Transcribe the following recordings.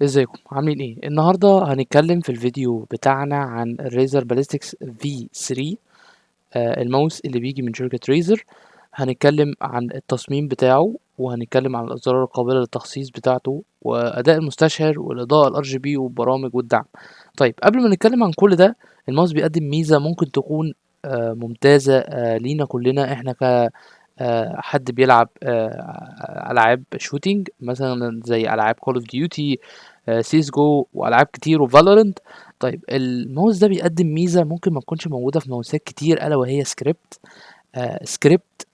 ازيكم عاملين ايه؟ النهارده هنتكلم في الفيديو بتاعنا عن ال Razer Ballistix V3، الماوس اللي بيجي من شركة Razer. هنتكلم عن التصميم بتاعه، وهنتكلم عن الأزرار القابلة للتخصيص بتاعته، وأداء المستشعر، والإضاءة ال RGB، والبرامج والدعم. طيب قبل ما نتكلم عن كل ده، الماوس بيقدم ميزة ممكن تكون ممتازة لينا كلنا احنا ك حد بيلعب ألعاب shooting، مثلا زي ألعاب Call of Duty، CS:GO، وألعاب كتير، و Valorant. طيب الماوس ده بيقدم ميزة ممكن ما تكونش موجودة في ماوسات كتير، ألا وهي سكريبت. سكريبت،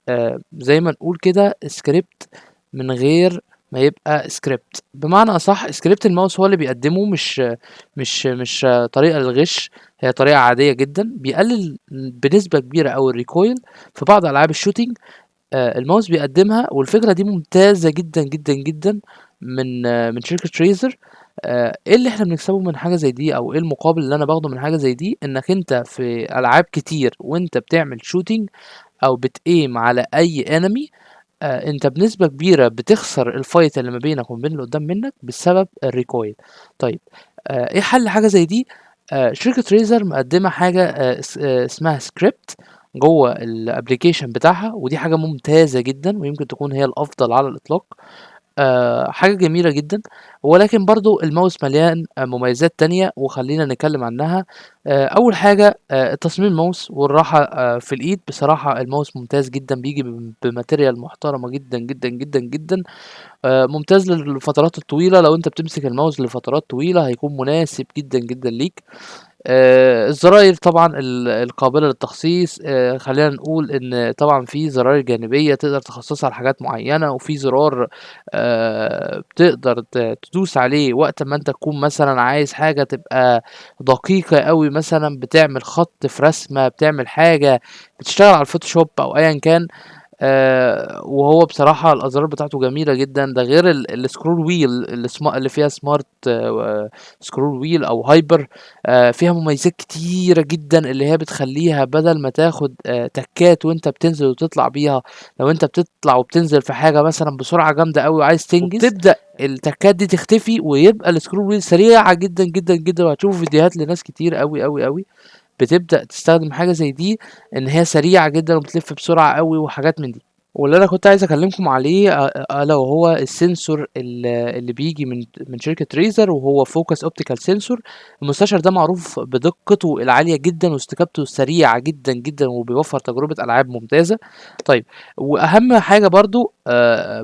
زي ما نقول كده سكريبت من غير ما يبقى سكريبت. بمعنى أصح سكريبت الماوس هو اللي بيقدمه، مش طريقة للغش، هي طريقة عادية جدا، بيقلل بنسبة كبيرة أوي ال recoil في بعض ألعاب ال shooting. الماوس بيقدمها، والفكرة دي ممتازة جدا جدا جدا من شركة Razer. ايه اللي احنا بنكسبه من حاجة زي دي، او ايه المقابل اللي انا باخده من حاجة زي دي؟ انك انت في العاب كتير وانت بتعمل shooting او بت aim على اي enemy، انت بنسبة كبيرة بتخسر ال fight اللي ما بينك وما بين اللي قدام منك بسبب ال recoil. طيب ايه حل حاجة زي دي؟ شركة Razer مقدمة حاجة اسمها سكريبت جوه ال application بتاعها، ودي حاجة ممتازة جدا، ويمكن تكون هي الافضل على الاطلاق. حاجة جميلة جدا، ولكن برضو الماوس مليان مميزات تانية، وخلينا نتكلم عنها. أول حاجة، تصميم الماوس والراحة في الإيد. بصراحة الماوس ممتاز جدا، بيجي ب material محترمة جدا جدا جدا جدا، ممتاز للفترات الطويلة. لو انت بتمسك الماوس لفترات طويلة هيكون مناسب جدا جدا ليك. الزراير طبعا القابلة للتخصيص، خلينا نقول ان طبعا في زراير جانبية تقدر تخصصها لحاجات معينة، وفي زرار بتقدر تدوس عليه وقت ما انت تكون مثلا عايز حاجة تبقى دقيقة قوي، مثلا بتعمل خط في رسمة، بتعمل حاجة، بتشتغل على ال Photoshop او ايا كان. وهو بصراحة الأزرار بتاعته جميلة جدا، ده غير ال scroll wheel اللي فيها smart scroll wheel أو hyper، فيها مميزات كتيرة جدا اللي هي بتخليها بدل ما تاخد تكات وانت بتنزل وتطلع بيها، لو انت بتطلع وبتنزل في حاجة مثلا بسرعة جامدة قوي وعايز تنجز، تبدأ التكات دي تختفي ويبقى ال scroll wheel سريعة جدا جدا جدا. وهتشوفوا فيديوهات لناس كتير قوي قوي قوي بتبدأ تستخدم حاجة زي دي، إن هي سريعة جدا وبتلف بسرعة قوي وحاجات من دي. واللي أنا كنت عايز أكلمكم عليه، ألا وهو ال sensor اللي بيجي من شركة Razer، وهو Focus Optical Sensor. المستشعر ده معروف بدقته العالية جدا واستجابته السريعة جدا جدا، وبيوفر تجربة ألعاب ممتازة. طيب وأهم حاجة برضو،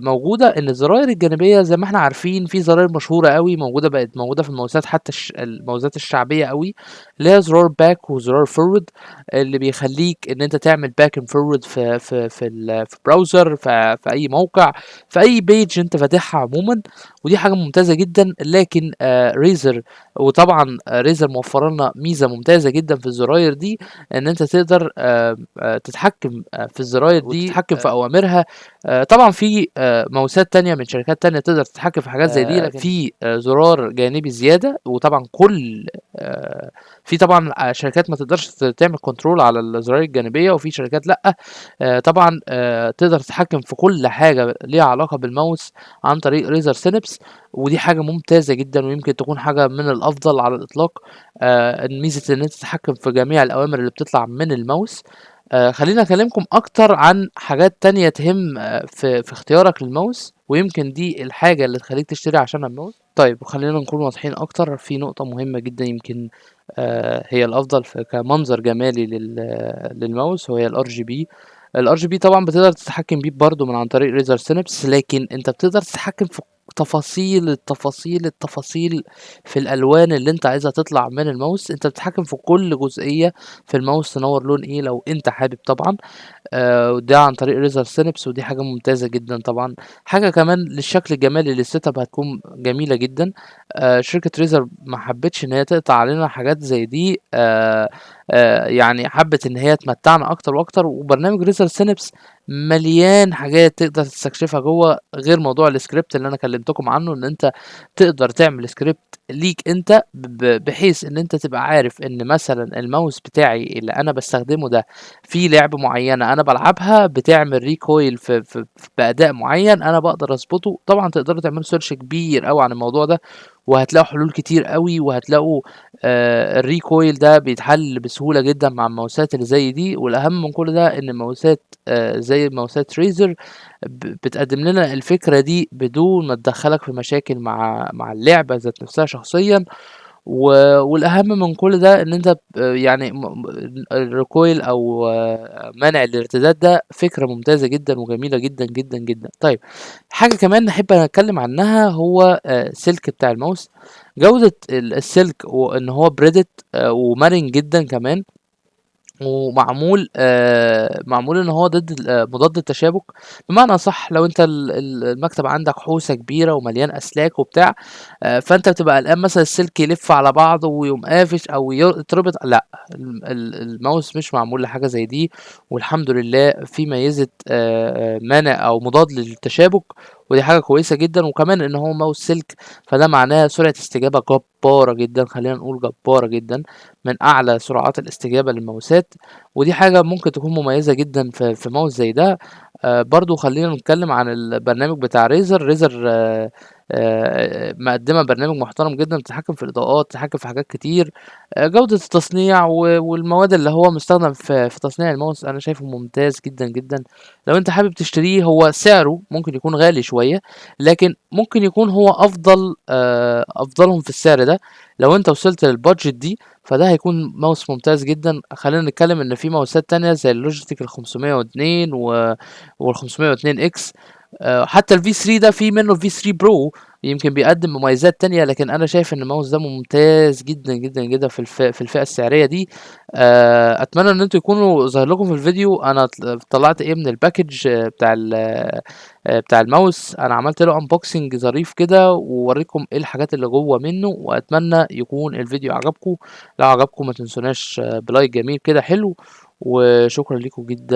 موجودة إن الزراير الجانبية زي ما احنا عارفين في زراير مشهورة قوي موجودة، بقت موجودة في الماوسات، حتى الماوسات الشعبية قوي، اللي هي زرار back وزرار forward، اللي بيخليك ان انت تعمل back and forward في browser، في اي موقع، في اي page انت فاتحها عموما، ودي حاجه ممتازه جدا. لكن Razer، وطبعا Razer موفره لنا ميزه ممتازه جدا في الزراير دي، ان انت تقدر تتحكم في الزراير دي، وتتحكم في اوامرها. طبعا في ماوسات تانية من شركات تانية تقدر تتحكم في حاجات زي دي، لكن في زرار جانبي زياده. وطبعا في طبعا شركات ما تقدرش تعمل control على الزراير الجانبيه، وفي شركات لا. طبعا تقدر تتحكم في كل حاجه ليها علاقه بالماوس عن طريق Razer Synapse، ودي حاجه ممتازه جدا، ويمكن تكون حاجه من الافضل على الاطلاق. ميزه ان انت تتحكم في جميع الاوامر اللي بتطلع من الماوس. خلينا اكلمكم اكتر عن حاجات تانية تهم في اختيارك للماوس، ويمكن دي الحاجة اللي تخليك تشتري عشانها الماوس. طيب وخلينا نكون واضحين اكتر في نقطة مهمة جدا، يمكن هي الافضل كمنظر جمالي للماوس، وهي ال RGB. ال RGB طبعا بتقدر تتحكم بيه برضو من عن طريق Razer Synapse، لكن انت بتقدر تتحكم في تفاصيل التفاصيل التفاصيل في الالوان اللي انت عايزها تطلع من الماوس. انت بتتحكم في كل جزئية في الماوس، تنور لون ايه لو انت حابب طبعا، وده عن طريق Razer Synapse، ودي حاجة ممتازة جدا. طبعا حاجة كمان للشكل الجمالي لل setup هتكون جميلة جدا. شركة Razer ما حبتش ان هي تقطع علينا حاجات زي دي، حبت ان هي تمتعنا اكتر واكتر. وبرنامج Razer Synapse مليان حاجات تقدر تستكشفها جوه، غير موضوع السكريبت اللي انا كلمتكم كلمتكم عنه، إن أنت تقدر تعمل script ليك أنت بحيث إن أنت تبقى عارف إن مثلًا الماوس بتاعي اللي أنا باستخدمه ده في لعبة معينة أنا بالعبها بتعمل recoil في في بأداء معين أنا باقدر أضبطه. طبعًا تقدروا تعملوا search كبير أوي عن الموضوع ده، وهتلاقوا حلول كتير أوي، وهتلاقوا الrecoil ده بيتحل بسهولة جدًا مع الماوسات اللي زي دي. والأهم من كل ده إن الماوسات زي ماوسات Razer بتقدم لنا الفكرة دي بدون ما تدخّلك في مشاكل مع اللعبة ذات نفسها شخصيًا. والأهم من كل ده إن أنت يعني م م الrecoil أو منع الارتداد ده فكرة ممتازة جدًا وجميلة جدًا، جدًا، جدًا. طيب، حاجة كمان نحب أتكلم عنها هو السلك بتاع الماوس، جودة السلك وإن هو braided ومرن جدًا كمان، ومعمول معمول إن هو ضد ال مضاد للتشابك. بمعنى أصح، لو أنت ال ال المكتب عندك حوسة كبيرة ومليان أسلاك وبتاع، فأنت بتبقى قلقان مثلًا السلك يلِف على بعضه ويقوم قافش أو يتربط، لأ، ال ال الماوس مش معمول لحاجة زي دي، والحمد لله في ميزة مانع أو مضاد للتشابك، ودي حاجة كويسة جدًا. وكمان إن هو ماوس سلك، فده معناه سرعة استجابة جبارة جدًا، خلّينا نقول جبارة جدًا، من أعلى سرعات الاستجابة للماوسات، ودي حاجة ممكن تكون مميزة جدًا في ماوس زي ده. برضه خلّينا نتكلم عن البرنامج بتاع Razer. Razer مقدّمة برنامج محترم جدًا، بتتحكم في الإضاءات، بتتحكم في حاجات كتير. جودة التصنيع والمواد اللي هو مستخدم في تصنيع الماوس أنا شايفه ممتاز جدًا، جدًا. لو أنت حابب تشتريه، هو سعره ممكن يكون غالي شوية، لكن ممكن يكون هو أفضلهم في السعر ده. لو أنت وصلت للbudget دي فده هيكون ماوس ممتاز جدًا. خلّينا نتكلم إن في ماوسات تانية زي الLogitech ال502 وال502X، حتى الV3 ده في منه V3 Pro يمكن بيقدم مميزات تانية، لكن أنا شايف إن الماوس ده ممتاز جدًا، جدًا، جدًا في الفئة السعرية دي. أتمنى إن أنتم يكونوا ظاهر لكم في الفيديو أنا طلعت إيه من الpackage بتاع الماوس. أنا عملت له unboxing ظريف كده ووريتكم إيه الحاجات اللي جوّه منه، وأتمنى يكون الفيديو عجبكم. لو عجبكم ما تنسوناش بلايك جميل كده حلو، وشكرًا ليكم جدًا.